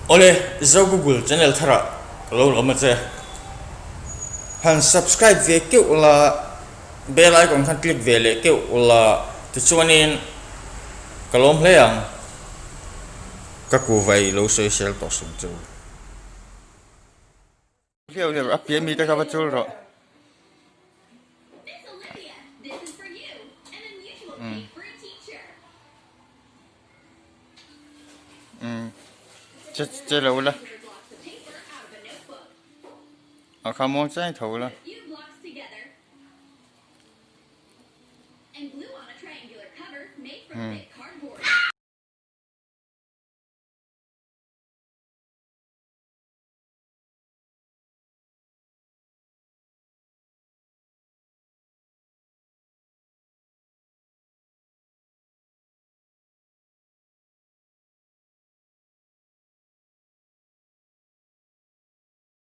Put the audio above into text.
Awle, Zo Google channel tharah ka lo lawm a che. Han subscribe ve keuh la, bell icon khan click ve leh keuh la, tichuanin ka lawm hle ang. Ka kuhvai lo sawisel tawh sung chu. Hliau hliau a pian mi te kha va chul rawh. Umm umm che che lo la a kha muang chiang tho la.